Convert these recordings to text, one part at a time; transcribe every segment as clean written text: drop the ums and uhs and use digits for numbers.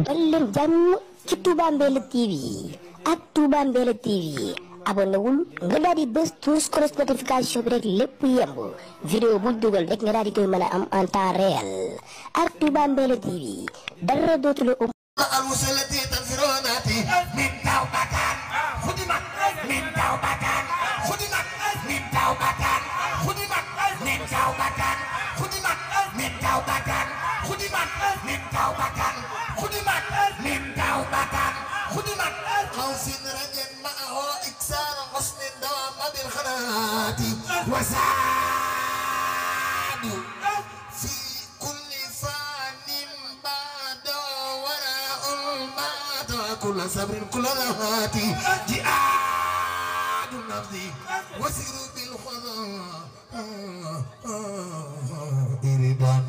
dal leen jàmm ci Touba Mbella TV ak Touba Mbella TV abonné wul nga daal di bës tous cloche notification bi rek lépp yemb vidéo bu dugal rek nga daal di koy mën a am en temps réel ak Touba Mbella TV dara dootu la المسلتي تنفروناتي من توبتان خدمت من توبتان خدمت من توبتان خدمت من توبتان خدمت من توبتان خدمت من توبتان خدمت من توبتان خدمت خوف رجل معه إكسار حسن دوام بالخنات وسعد في كل فان بعد كل صبر كل ذهاتي جهاد نفسي وسير بالخضاء إردان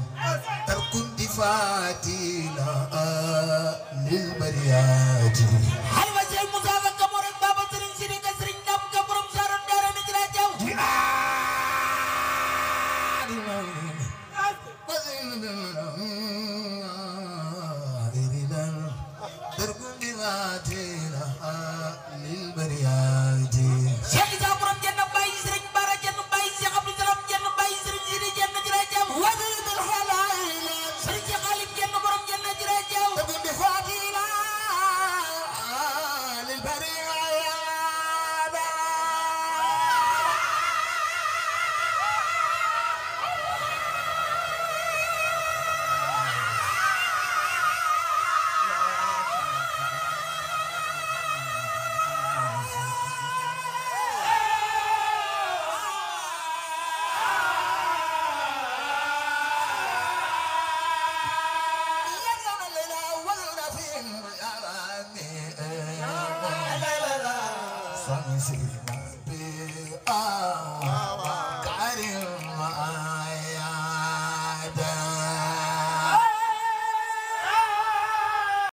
ترك انتفاعتي لا للبريات هل وجه المزافة كبرم بابا سرين سرين كسرين دم كبرم سارن دارا نجرا جو جهاد إردان ترك انتفاعتي لا للبريات شيخ جابرم جنة باي سرين بارا جنة باي شيخ عبد السلام جنة باي سرين سرين جنة جرا جو وزير بالحلال سرين شيخ علي جنة برم جنة جرا جو ترك انتفاعتي لا للبريات Sing